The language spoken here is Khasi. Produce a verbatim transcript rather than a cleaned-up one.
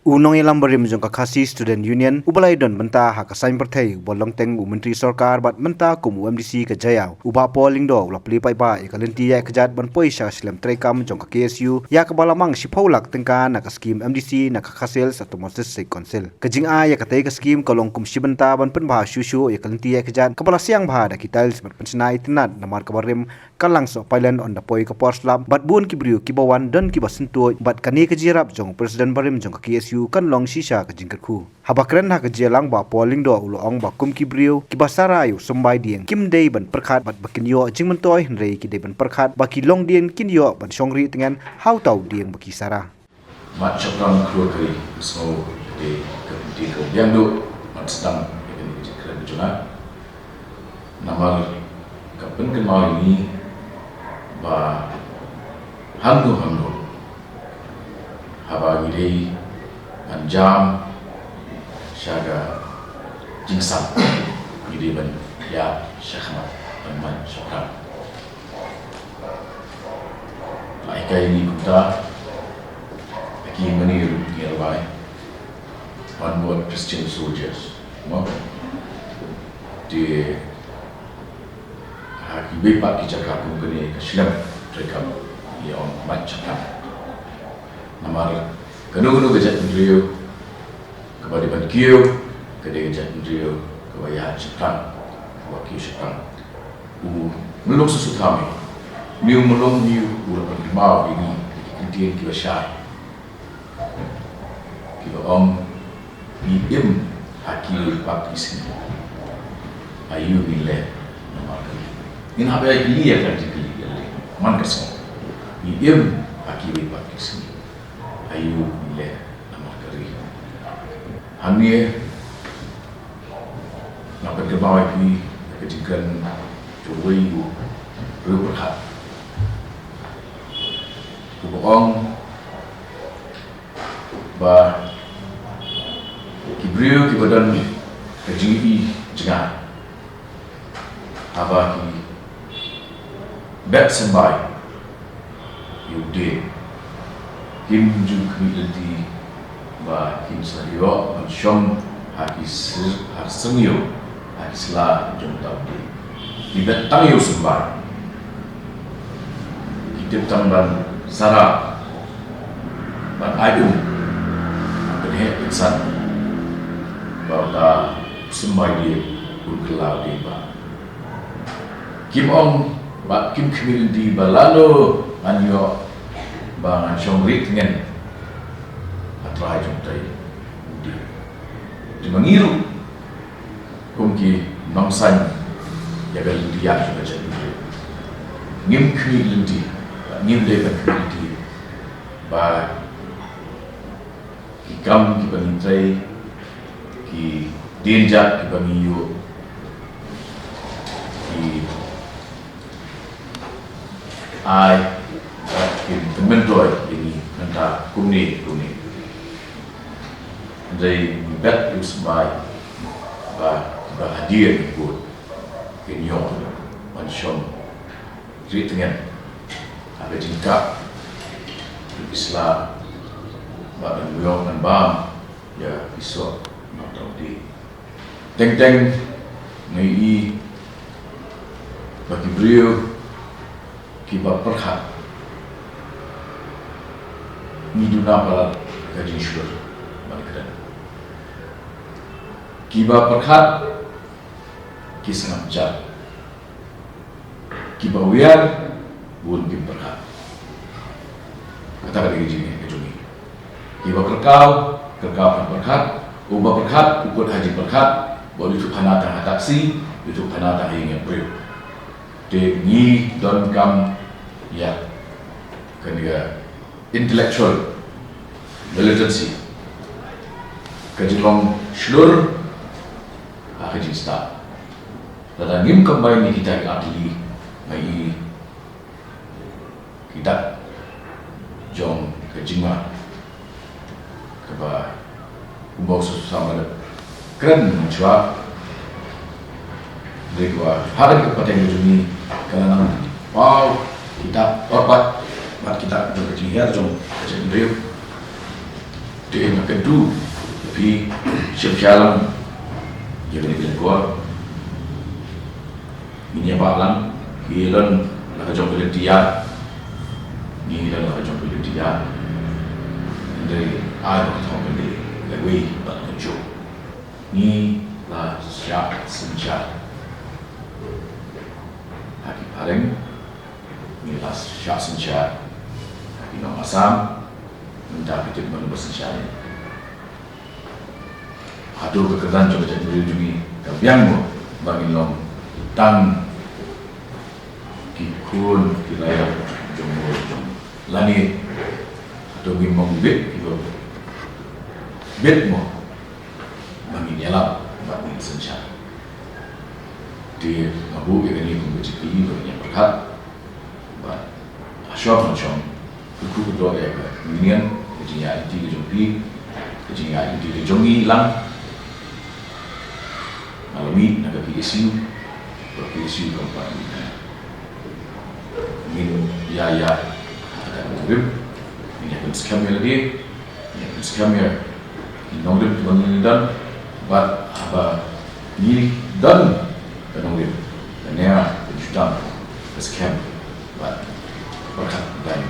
U nongïalam barim jong ka Khasi Student Union, uba la ïadon bynta ha ka saiñ pyrthei, uba long teng u Myntri Sorkar bad mynta kum u M D C ka Jaïaw, u Bah Paul Lyngdoh, u la plie paidbah ïa ka lynti ïaid kjat ban poi sha ka shlem treikam jong ka K S U, ïa kaba la mang shiphew lak tyngka na ka skim M D C na ka Khasi Hills Autonomous District Council. Ka jingai ïa katei ka skim ka long kum shi bynta ban pynbha shuh shuh ïa ka lynti ïaid kjat, kaba la siang bha da ki tiles bad pynshna itynnad, namar kaba rim ka Langsoh Pailen ynda poi ka por slap, bad bun ki briew kiba wan don kiba syntuid, bad kane ka jingïarap jong u President barim jong ka K S U kan long shisha ka jingkyrkhu. Haba kren ha ka jingïalang, Bah Paul Lyngdoh u la ong ba kum ki briew kiba sara ïa u symbai dieng, kim dei ban pyrkhat bad ba kin ïoh jingmyntoi, hynrei ki dei ban pyrkhat ba ki longdien kin ïoh ban shong ri tngen ha uta u dieng ba ki sara. Mat shaphrang khlur ka ri, ka sngew ka dei ka kynti kaba biang duh ban sdang ïa kane ka jingkren jong nga. Namar ka pynkynmaw ïa ngi ba hangno hangno haba ngi dei ban jam sha ka jingsan, ngi dei ban ïa sha khmat ban mat shaphrang. Ai kai ni kumta, aki mani ruh ngi rwai. Onward Christian soldiers. Mo? Te ha kiwei pat ki jaka kum kane ka shlem treikam, ïa ong mat shaphrang. Namar kano kano ka jaitbynriew kaba dei ban kiew, ka dei ka jaitbynriew kaba ïaid shaphrang, kaba kiew shaphrang. U Myllung Sesutha Myo, une u Myllung Myo u la pynkynmaw ïa ngi ki kyntien kiba shai, kiba ong, ngi im ha kiwei pat ki sngi, aïu ngin leh namar ka ri. Ngin hap ïa kylli ïa ka jingkylli ïa lade man ka song. Ngi im ha kiwei pat ki sngi, aïu ngin leh namar ka ri. Hangne nga pynkynmaw ïa phi ka jingkren jong uwei u riewpyrkhat, uba ong ba ki briew kiba don ka jingïohi jngai, haba ki bet symbai ïa u dieng, kim ju khmih lynti ba kin sa ïoh ban shong ha ki sla, ha ki sla jong uta u dieng. Ki bet tang ïa u symbai, ki tip tang ban sara, ban ai um, ban pynheh pynsan ba uta u symbai dieng un kylla u dieng ba. Kim ong bad kim khmih lynti ba lano ngan ïoh ba ngan shong ri tngen ha trai jong utai u dieng. Te ma ngi ruh kum ki nongsan ïa ka lynti ïaid jong ka jaitbynriew, ngim khmih lynti, ngim dei ban khmih lynti ba ki kam kiba ngi trei, ki dienjat kiba ngi ïoh, ki ai, ki pynmyntoi ïa ngi mynta kumne kumne. Hynrei ngi bet ïa u symbai ba kiba hadien ki bud kin ïoh ban shong ri tngen ha ka jingkap jong ki sla, bad ban ïoh ban bam ïa ki soh na uta u dieng. Teng teng nga ïohi ba ki briew kiba pyrkhat ngi duna palat ka jingshlur ban kren. Kiba pyrkhat ki sngap jar. Kiba wiar bun kim pyrkhat. Kata ka dei ka jingeh ka jong ngi. Kiba pyrkhat, pyrkhat, pyrkhat. Uba pyrkhat u kut ha jingpyrkhat, ba u ïathuh khana tang ha taxi, u ïathuh khana tang ha ïing ïa briew. Te ngi donkam ïa kane ka intellectual militancy, ka jinglong shlur ha ka jingstad. Lada ngim combine ïa kita ki artylli, nga ïohi ki dak jong ka jingma kaba kumba u Sesutha Myo u la kren mynshuwa. Dei kaba ha kane ka pateng ka jong ngi ka la nang paw kita orbat bad kita jong ka jinghiar jong ka jaitbynriew. Te nga kyntu phi shim sha lang ïa kane ka lyngkor. Ngin ïa bah lang, ki lon la ka jong ka lynti ïa. Ngi lon la ka jong ka lynti ïa. Hynrei ai ba ka thong ka dei lawei bad ka jong. Ngi la shah synshar ha ki phareng. Ngi la shah synshar ha ki nong Assam. Mynta phi tip mano ba synshar ïa ngi. Hato ka kyrdan jong ka jaitbynriew jong ngi ka biang mo ba ngin long tang ki khun ki raiot jong mo jong lane hato ngim mong bit kiba bit mo ba ngin ïalap ba ngin synshar. Te nga buh ïa kane kum ka jingkylli ba ngin ïa pyrkhat. Bad ha shwa ban shong, kyrkhu kyrdoh ïa ka Union, ka jingïaid lynti ka jong phi, ka jingïaid lynti ka jong ngi lang. Nga la mih na ka P S U, ka P S U kam pat mih na. Ngin ïa ïa ha ka nongrim, ngin ïa pynskhem ïa lade, ngin ïa pynskhem ïa ki nongrim kiba ngi don, bad haba ngi don ka nongrim, ka nia, ka jutang, ka skhem, bad pyrkhat dang